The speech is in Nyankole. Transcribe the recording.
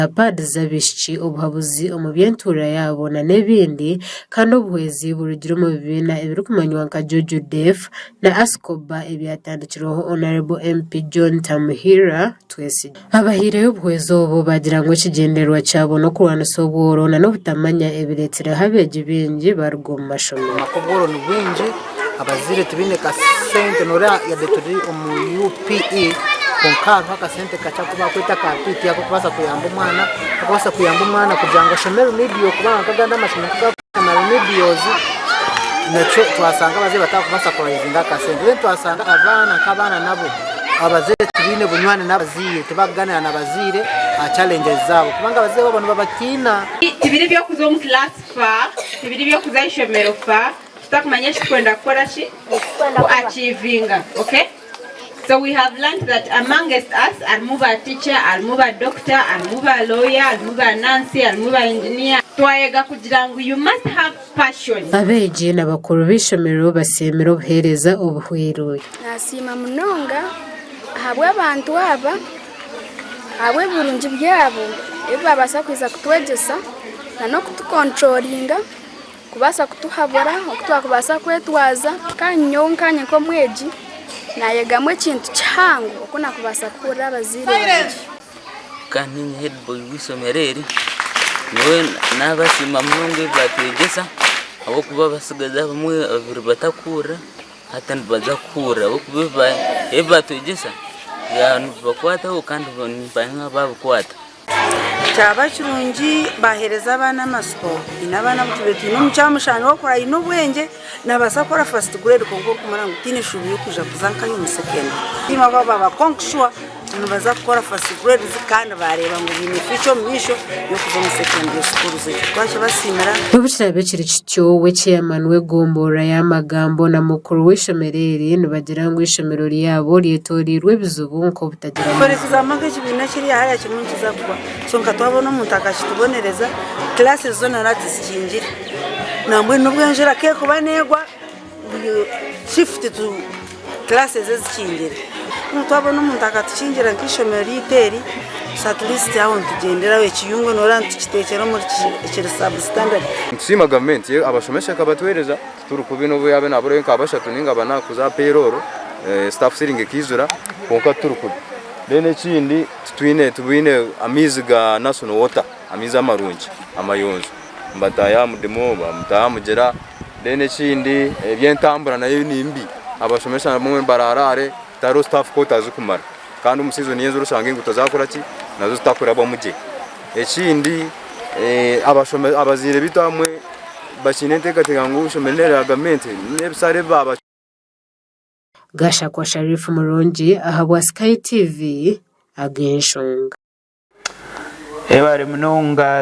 Za paadi z'abaishiki, obuhabuzi omu by'entuura yaabo n'ebindi kandi obuhwezi burugire omu bibiina ebirikumanywa nka Juju Def na Ascoba ebyatandikirweho Hon. MP John Tamuhira Twesigye. Abahaireyo obuhwezi obu baagira ngu ekigyendererwa kyabo n'okurwanisa obworo n'obutamanya ebireetsireho abeegi baingi baruga omu mashomero. Amaka obworo ni bwingi, abazaire tibaine kasente noreeba yade turi omu UPE kwonka hariho akasente kakye aku barikweta aka PTA ak'okubaasa kuyamba omwana, akakubaasa kuyamba omwana kugira ngu ashome remedial kubanga nk'agandi amashomero ku garikushoma remedials nakyo twashanga abazaire batakubaasa kuraizinga akasente then twashanga abaana nk'abaana nabo abazaire tibaine bunywani n'abazaire tibakuganira n'abazaire aha challenges zaabo kubanga abazaire baabo nibabatiina. Tibiri by'okuza omu kilaasi fa, tibiri by'okuza aha ishomero fa, tutakumanya eki turikwenda kukora ki? Ku achievinga. Okay? So we have learnt that amongst us harimu ba teacher, harimu ba doctor, harimu ba lawyer, harimu ba nurse, harimu ba engineer. Twayega kugira ngu you must have passion. Abeegi na bakuru b'eishomero basiimire obuheereza obuhweirwe. Nasiima munonga ahabw'abantu aba, ahabw'ebirungi byabo ebi babaasa kwija kutwegyesa n'okutukontroringa kubaasa kutuhabura oku twakubaasa kwetwaza. Kandi nyowe nkanye nk'omwegi nayegamu ekintu kihango oku nakubaasa kuhurira abazaire bangye. Kandi niinye headboy w'eishomero eri, nyowe nabasiima munonga ebi batwegyesa ahabw'okuba abatsigazi abamwe babire batakuhurira hati nibaza kuhurira ahabw'okuba ebi batwegyesa nibibakwataho kandi nibaba babikwata. Kyaba kirungi baheereza abaana amatsiko, haine abaana abu tubaire twine omu kyamushana orikukora aine obwengye nabaasa kukora first grade kwonka orikumanya ngu tihaine shuubi y'okwija kuza nkahi omu secondary. Abo baaba kwonka shuwa nibaza kukora first grades kandi baareeba ngu baine future omu maisho y'okuza omu secondary schools ekyo twakibasiimira. N'obu kiraabe kiri kityo, we chairman w'egomborora ya Magambo na mukuru w'eishomero eri nibagira ngu eishomero ryabo ryetoreirwe ebizibu nk'obutagira For maizi. example nk'ekibiina kiri hariya kimwe nikiza kugwa so nka twabona omuntu akakitubonereza classes zoona na tizikingire nambwenu n'obu enjura ku erikuba neegwa shift tu classes ezikingire twabona omuntu akatukingira nk'eishomero ryaitu eri so at least aho nitugyenderaho ekiyungu noreeba nitukitekyera omuri kiri substandard. Nitusiima gavumenti abashomesa ekabatuheereza tituri kubi n'obu yaabe naaburayo nka bashatu ninga bana kuza aha payroll staff ceiling ekaijura kwonka tituri kubi. Then ekindi titwine tibwine amaizi ga national water amaizi amarungi amayonjo nibataaha aha mudimu bamutaaha aha mugyera. Then ekindi eby'entambura nayo ni mbi abashomesa abamwe baraara hare tihariho staff quarters zirikumara kandi omu season y'enjura oshanga enguuto zakora ki nazo zitakurabwamu gye. Ekindi abazaire baitu abamwe bakiine enteekateeka ngu eishomero n'erya gavumenti n'ebisare ebi baaba. Gashakwa Sharif Murungi ahabwa Sky TV ag'enshonga. Yebare munonga.